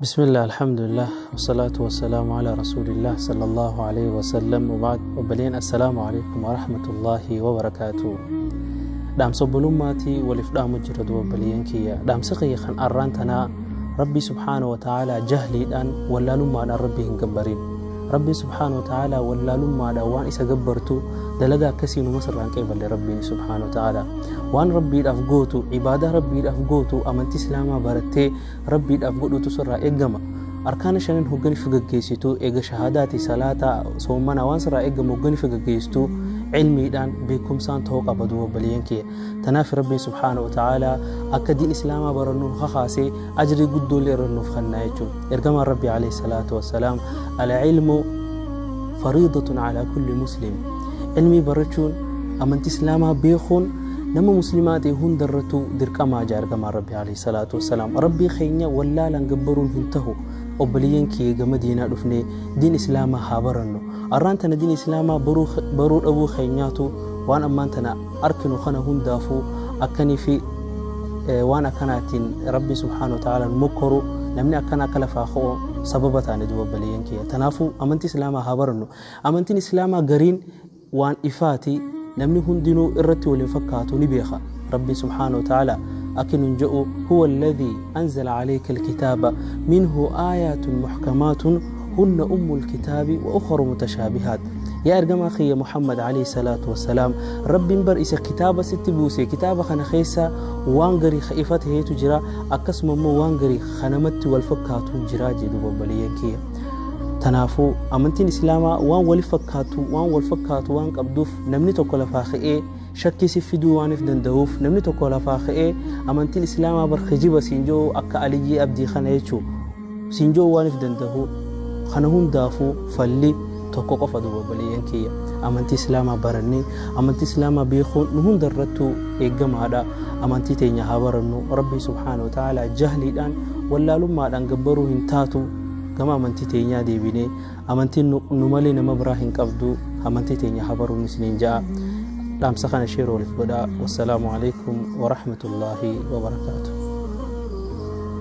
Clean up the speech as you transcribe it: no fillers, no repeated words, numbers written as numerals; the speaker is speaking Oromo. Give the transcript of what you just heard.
Bismillah, alhamdulillah, wassalatu wassalamu ala rasulillah sallallahu alayhi wasallam wa ba'd. Obboleen, assalaamu alaikum wa rahmatullahi wa barakaatuh. Dhaamsa obbolummaatii waliif dhaamu jira duba obboleeyyan kiyya. Dhaamsa kiyya kan arraan tanaa, Rabbii subhaanahu wa ta'aalaa jahliidhaan, wallaalummaadhaan Rabbii hin gabbarin. Rabbii subhaanahu wa ta'aalaa wallaalummaadhaan waan isa gabbartu dalagaa akkasii numa sirraan qeeballe. Rabbiin subhaanahu wa ta'aalaa waan Rabbiidhaaf gootu, ibaadaa Rabbiidhaaf gootu, amantii Islaamaa barattee Rabbiidhaaf godhutu sirraa eeggama. Arkaana shanan hogganiif gaggeessitu, eega shahaadaati, salaataa, soommanaa, waan sirraa eeggamu hogganiif gaggeessitu cilmiidhaan, beekumsaan ta'uu qaba duuba obboleeyyan kiyya. Tanaaf Rabbiin subhaanahu wa ta'aalaa akka diin Islaamaa barannuun kakaasee ajrii guddoollee irra nuuf kennaa jechuudha. Ergamaan Rabbii alayhi salaatu wassalaam, "Al-ilmu fariidatun alaa kulli muslim." Ilmii barachuun, amantii Islaamaa beekuun nama Muslimaa ta'e hundarrattuu dirqamaa jaa ergamaan Rabbii alayhi salaatu wassalaam. Rabbii keenya wallaalaan gabbaruun hin tahu. Obboleeyyan kiyya, gama diinaa dhufnee diin Islaamaa haa barannu. Arraan tana diin Islaamaa baruu dhabuu keenyaatu waan ammaan tana arkinu kana hundaafuu akkanii fi waan akkanaatiin Rabbi subhaanahu wa ta'ala nu mokkoru, namni akkana akka lafaa ka'u sababa taane duuba obboleeyyan kiyya. Tanaafuu amantii Islaamaa haa barannu. Amantiin Islaamaa gariin waan ifaati, namni hundinuu irratti waliin fakkaatu ni beeka. Rabbi subhaanahu wa ta'ala akki nun jedhu: "Huwa alladhii anzala alayka alkitaaba minhu aayaatun muhkamaatun hunna ummu alkitaabi wa ukhra mutashaabihaat." Yaa ergamaa kiyya Muhammad alayhi salaatu wassalaam, Rabbiin bar isa kitaaba sitti buuse, kitaaba kana keessa waan garii ka ifa ta'eetu jira, akkasuma immoo waan garii kanamatti wal fakkaatu jira jedhu obboleeyyan kiyya. Tanaafuu amantiin Islaamaa waan wal fakkaatu waan qabduuf, namni tokko lafaa ka'ee shakkii si fiduu waaniif danda'uuf, namni tokko lafaa ka'ee amantiin Islaamaa bar kijiba siin jiru, akka Aliyyii Abdii kana jechuu siin jiru waaniif danda'u, kana hundaafuu falli tokko qofa duuba obboleeyyan kiyya. Amantii Islaamaa barannee, amantii Islaamaa beekuun nu hunda irrattuu eeggamaadha. Amantii teenya haa barannu. Rabbii subhaanahu wa ta'aalaa jahliidhaan, wallaalummaadhaan gabbaruu hin taatu. Gama amantii teenyaa deebinee, amantiin nu malee nama biraa hin qabdu, amantii teenya haa baruun isiniin ja'a. Dhaamsa kana share waliif godhaa. Wassalaamu alaikum warahmatullaahi wabarakaatu.